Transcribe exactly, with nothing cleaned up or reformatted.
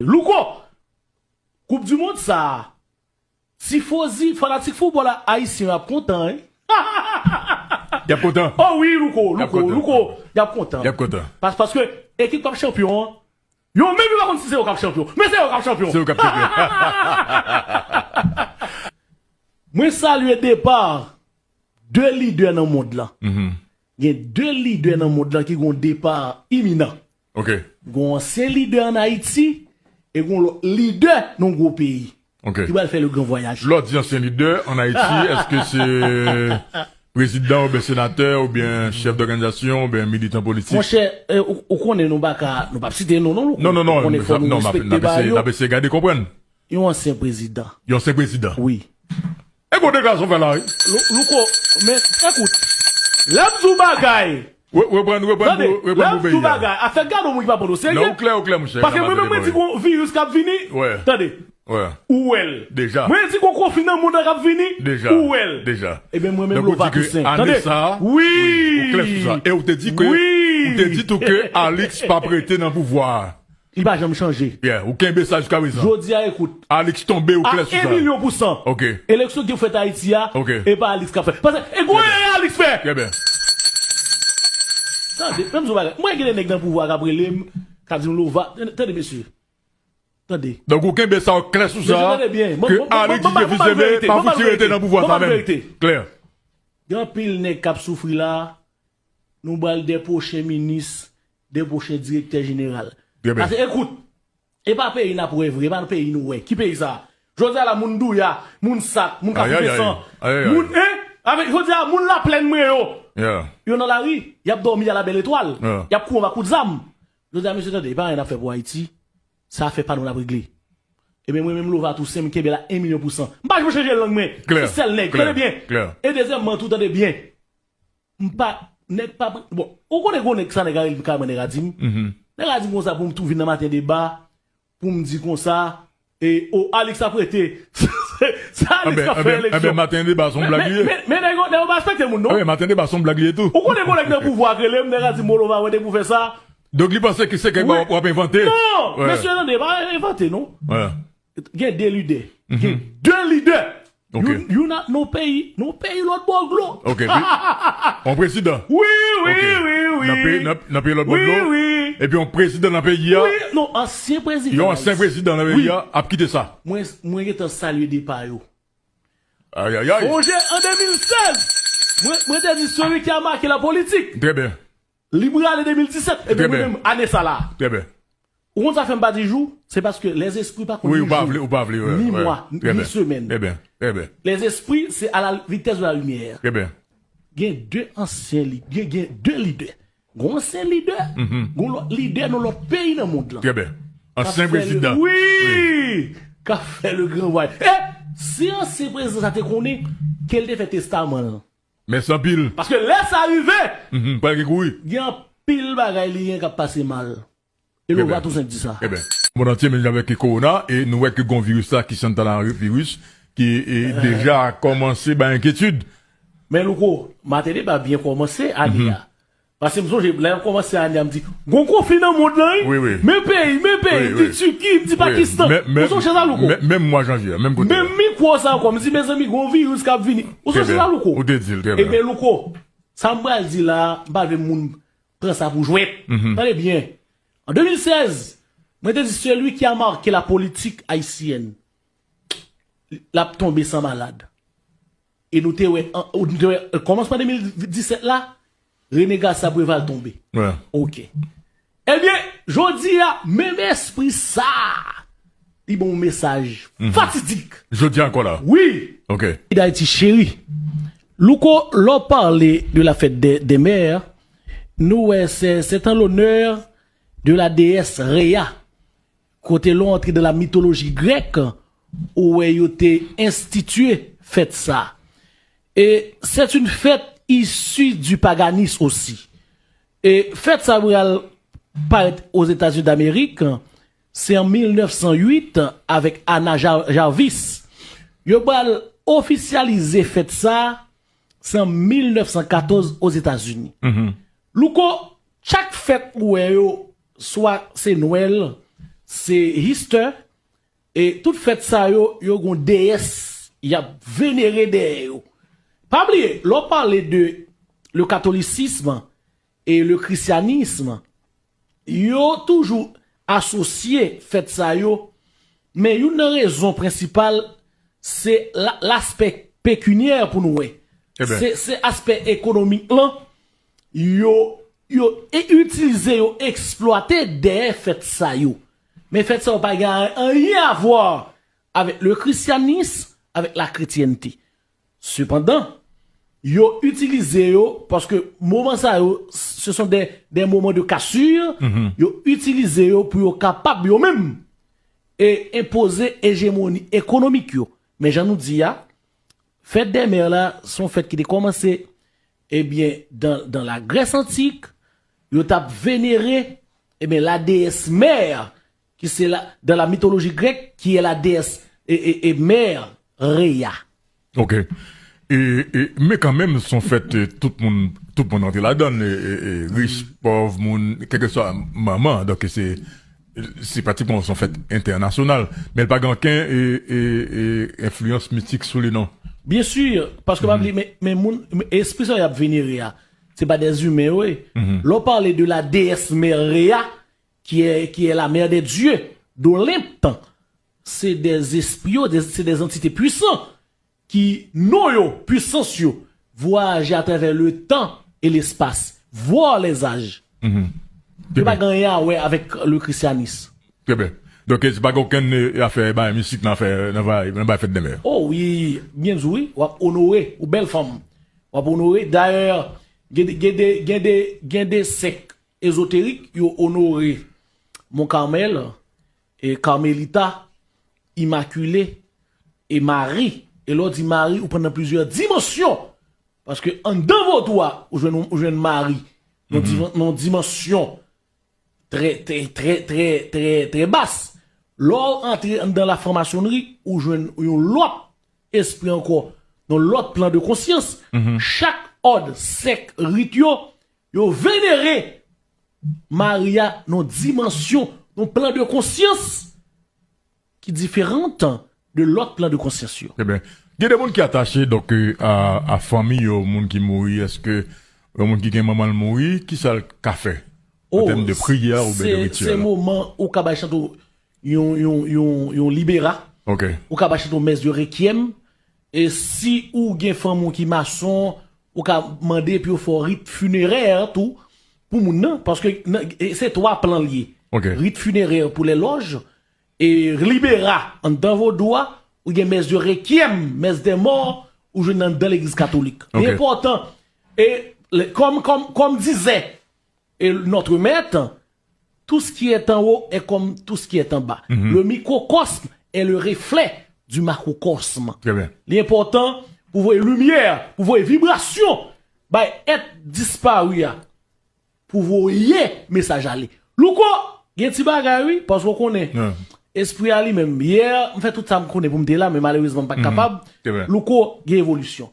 Louko, Koup di mond sa a, tifozi, fanatik foutbòl ayisyen yo ap kontan, wi. Y ap kontan. Oh wi, Louko, Louko, Louko, y ap kontan. Y ap kontan. Pas, paske ekip k ap chanpyon an, yo menm yo pa konn si se yo k ap chanpyon. Men se yo k ap chanpyon. Se yo k ap chanpyon. Mwen salye depa de lidè nan mond lan. Gen de lidè nan mond lan ki gon depa iminan. Ok. Gon ansyen lidè ann Ayiti e gon lòt lidè nan gwo peyi. Ok. Ki pral fè le gran vwayaj. Lè w di ansyen lidè ann Ayiti, èske se prezidan oubyen senatè oubyen chèf dòganizasyon oubyen militan politik? Monchè, eh, ou, ou konnen nou pa ka, nou p ap site non, non, Louko. Non, non, non, Ou konnen fò nou non, m ap respekte bagay yo. N ap eseye gade konprann. Yon ansyen prezidan. Yon ansyen prezidan. Wi. E gwo deklarasyon fè la, wi. Lou- Louko, men, ekout, lè m di w bagay, Reprann, reprann tande, pou, lè reprann m pou di w peyi a. Bagay, afè gade w mwen ki pa pran w serye. Non, ou klè, ou klè, monchè. Paske mwen menm mwen di gon viris k ap vini. Wè. Tande. Wè. Ou wè l. Deja. Mwen di gon konfinan mond k ap vini. Deja. Ou wè l. Deja. Ebyen mwen menm Donk, ou Lova di ke Toussaint. ane Tande. Sa a, Wi. Ou klè sou sa. E ou te di ke, Wi. Ou te di tou ke Alix p ap rete nan pouvwa a. Li pa janm chanje. Yeah, ou kenbe sa jiska prezan. Jodi a, ekout. Alix tonbe, ou A klè sou en sa. Milyon pou san. Ok. Eleksyon ki fèt Ayiti a, Ok. E pa Alix k ap fè. Paske, e gwo erè Alix fè. Trè byen. Tande, menm sou bagay. Mwen gen de nèg nan pouvwa k ap rele m, k ap di m Lova. Tande, mesye. Tande. Donk, ou kenbe sa, ou klè sou Mesye, sa. Tande byen. Mwen, Ke mwen, mwen, Alix mwen, mwen, Jean mwen, Fils-Aimé verite, pa mwen, fouti mwen, rete nan pouvwa mwen, sa mwen, menm. verite. Klè. Gen anpil nèg k ap soufri la. Nou pral de pwochen minis, de pwochen direktè jeneral. Trè byen. Paske, ekout, e pa peyi n ap wè vre, e pa nan peyi nou wè. Ki peyi sa? Jodi a la, moun Douya, moun Sak, moun Kafou Ay, ay, ay. Sensan, Ay, ay, ay. Moun, en, avèk, jodi a, moun Laplèn mwen yo, Yeah. Yo nan lari, y ap dòmi a la bèl etwal, Yeah. Y ap kouri anba kout zam. Jodi a, mesye, tande, e pa anyen n ap fè pou Ayiti. Sa afè pa nou n ap regle. Ebyen, mwen menm Lova Toussaint, m kenbe la en milyon pou san. M pa janm chanje lang mwen. Klè, Se sèl nèg. klè, Tande byen. Klè. E dezyèmman tou, tande byen. M pa, nèg pa, bon, ou konnen gon nèg sa nèg a rele m kareman nèg a di m. Nèg a di m konsa pou m tou vin nan maten deba, pou m di konsa, e, o, Alix ap rete. Sa Alix Anben, k ap fè anben, eleksyon. Anben, maten deba se yon blag li ye. Men, men, men nèg yo, nèg yo pa respekte moun, non? Anben, maten deba se yon blag li ye tou. Ou konnen gon nèg nan pouvwa k rele m, nèg a di m, o, Lova, wè de pou fè sa. Donk, li panse ke se kèk bagay w ap envante. Non, Wè. Mesye, tande, pa envante, non. Wè. Gen de lidè. Gen de lidè. Ok. Youn, youn a, nan peyi, nan peyi lòt bò glo. Ok, pi, yon prezidan. Wi, wi, Ok. wi, wi. Nan peyi, nan, nan peyi lòt bò Wi, dlo. wi. Epi yon prezidan nan peyi a. Wi, non, ansyen prezidan. Yon ansyen prezidan nan peyi a ap kite sa. Mwen, mwen gentan salye depa yo. Ay, ay, ay. Sonje an de mil sèz, mwen, mwen te di celui qui a marqué la politique. Trè byen. Li prale de mil disèt. Epi Trè mwen byen. Menm ane sa la. Trè byen. Ou konn sa fè m pa di jou? Se paske lèzespri pa konn Wi, ni ou pa jou, vle, ou pa vle, wè, ni wè. mwa, Trè ni byen. semèn. Trè byen, trè byen. Lèzespri, se à la vitesse de la lumière. Trè byen. Gen de ansyen lidè, gen, gen de lidè. Gon ansyen lidè, gon lòt lidè nan lòt peyi nan mond lan. Trè byen. Ansyen prezidan. Wi! K ap fè le gran vwayaj. E si ansyen prezidan sa te konnen ke l te fè testaman l? Mèsi anpil. Paske lè sa rive, Mhm, pral gen kouri. Gen anpil bagay li gen k ap pase mal. E Lova Toussaint di sa. Trè byen. Mond antye menm jan avèk korona, e nou wè ke gon viris la ki se yon tala viris ki e, deja kòmanse bay enkyetid. Men Louko, maten deba byen kòmanse ane a. Paske m sonje, lè m kòmanse ane a, m di, gon konfli nan mond lan, wi. Wi, wi. Men peyi, men peyi, m di Tiki, m di Pakistan. Ou sonje sa, Louko? Menm mwa janvye, menm kote. Menm mikwo sa ankò, m di, mezanmi, gon viris k ap vini. Ou sonje sa, Louko? Ou te di l, trè byen. Ebyen, Louko, sa m pral di la, m pa vle moun pran sa pou jwèt. Tande byen. An de mil sèz, mwen te di, celui qui a marqué la politique haïtienne, l ap tonbe san malad. E nou te wè, an- nou te wè, kòmansman de mil disèt la, René Garcia Préval tonbe. Wè. Ok. Ebyen, jodi a, menm espri sa, li ban yon mesaj fatidik. Jodi a ankò la. Wi. Ok. D'Haïti chéri. Louko, lè w pale de la fête des, des mères, nou wè se, c'est en l'honneur de la déesse Rhea. Kote lè w antre dans la mythologie grecque, ou wè yo te enstitye fèt sa. Et c'est une fête issue du paganisme aussi. E fèt sa pral parèt Ozetazini Damerik, se an mil nèf san uit avèk Anna Jar- Jarvis. Yo pral ofisyalize fèt sa, se an mil nèf san katòz Ozetazini. Louko, chak fèt ou wè yo, swa se Nwèl, se Easter, e tout fèt sa yo, yo gon deyès y ap venere dèyè yo. Pa bliye, lè w pale de le catholicisme e le christianisme, yo toujou asosye fèt sa yo, men youn nan rezon prensipal se la- laspè pekinyè pou nou wè. Se se aspè ekonomik lan, yo yo e itilize, yo eksplwate dèyè fèt sa yo. Men fèt sa yo pa gen anyen a vwa avèk le christianisme, avèk la chrétienté. Sepandan, yo itilize yo, paske moman sa yo, ce sont des, des moments de cassure, yo itilize yo pou yo kapab yo menm e enpoze ejemoni ekonomik yo. Men jan nou di a, fèt dè mè la, se yon fèt ki te kòmanse, ebyen, dan, dan la Grès antik, yo t ap venere, ebyen, la déesse mère, ki se la, dans la mythologie grecque, qui est la déesse e, e, e mère Rhea. Ok. E, e, men kanmenm, se yon fèt, e, tout moun, tout moun rantre ladan l, e, e, e, rich, pòv, moun, kèlkeswa manman, donk se, se pratikman yon fèt entènasyonal. Men l pa gen okenn, e, e, e, enfliyans mistik sou li, non. Bien sûr, paske pa bliye, men, men moun, men espri sa y ap venere a, se pa des humains yo ye. Lè w pale de la déesse mère Rhea, qui est, qui est la mère des dieux d'Olympe, se des esprits, des- se des entités puissantes ki non yo, pwisans yo, vwayaje atravè le tan e lespas, voir les âges. Yo pa gen anyen a wè avèk le christianisme. Trè byen. Donk, se pa gen okenn, e, afè bay mistik nan afè, nan bay, nan bay fèt dè mè. Oh wi, byen di wi, w ap onore ou bèl fanm. W ap onore, dayè, gen de, gen de, gen de, gen de sèk ezoterik, yo onore Mont Carmel, e Carmelita, Imakile, e Mari. E lè w di Mari, ou pran nan plizyè dimansyon. Paske anndan vodou a, ou jwenn, ou jwenn Mari nan divan- nan dimansyon trè, trè, trè, trè, trè, trè bas. Lè w antre anndan lafranmasonri, ou jwenn yon lòt espri ankò, yon lòt plan de konsyans. Chak òd, sèk, rit yo, yo venere Mari a nan dimansyon, yon plan de konsyans ki diferan de lòt plan de konsyans yo. Trè byen. Gen de moun ki atache, donk, e, a, a fanmi yo, moun ki mouri, èske yon moun ki gen manman l mouri, kisa l ka fè? An tèm de priyè oubyen de rityèl? Se moman ou ka bay chante yon, yon, yon, yon libera. Ou ka bay chante yon mès de rekyèm. E si ou gen fanmi w ki mason, ou ka mande pou yo fè w rit finerè tou pou moun nan. Paske nan- e se twa plan l ye. Rit finerè pou lè lòj, e libera anndan vodou a, ou gen mès de rekyèm, mès de mò, ou jwenn anndan legliz katolik. Li enpòtan. E le- kòm, kòm, kòm dizè e notre maître, tout ce qui est en haut est comme tout ce qui est en bas. Le microcosme est le reflet du macrocosme. Trè byen. Li enpòtan pou voye limyè, pou voye vibrasyon bay èt dispari a, pou voye mesaj ale. Louko, gen ti bagay wi, paske w konnen. Espri a li menm. Yè, m fè tout sa m konnen pou m te la, men malerezman m pa t kapab. Louko, gen evolisyon.